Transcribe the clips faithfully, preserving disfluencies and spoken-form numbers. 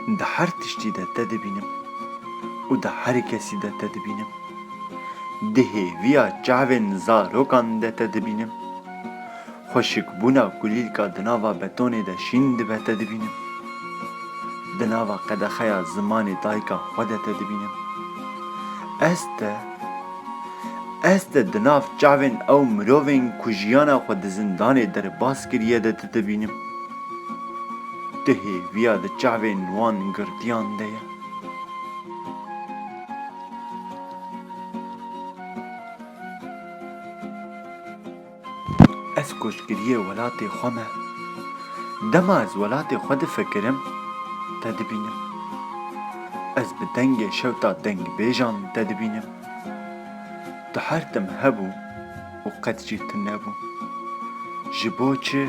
Di her tiştî de te dibînim û di her kesî de te dibînim. Di hêviya çavên zarokan de te dibînim. Xweşikbûna kulîlka di nava betonê de şîn dibe te dibînim. Di nava qedexeya zimanê dayika xwe de te dibînim. Ez te, ez te di nav çavên ew mirovên ku jiyana xwe di zindanê derbas kiriye de te dibînim. Di hêviya di çavên wan girtiyan de ye. Ez koçgiriyê welatê xwe me. Dema ez welatê xwe difikirim, te dibînim. Ez bi dengê şewta dengbêjan te dibînim. Tu her tim hebû û qet jî tu nebû. Ji bo çi?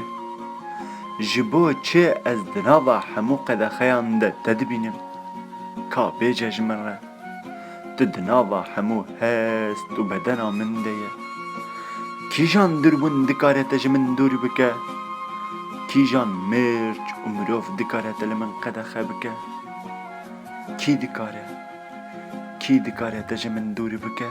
Ji bo çi ez di nava hemû qedexeyan de te dibînim? Ka bêje ji min re. Tu di nava hemû hest û bedena min de ye. Kîjan dûrbûn dikare te ji min dûr bike? Kîjan mirç û mirov dikare te li min qedexe bike? Kî dikare? Kî dikare te ji min dûr bike?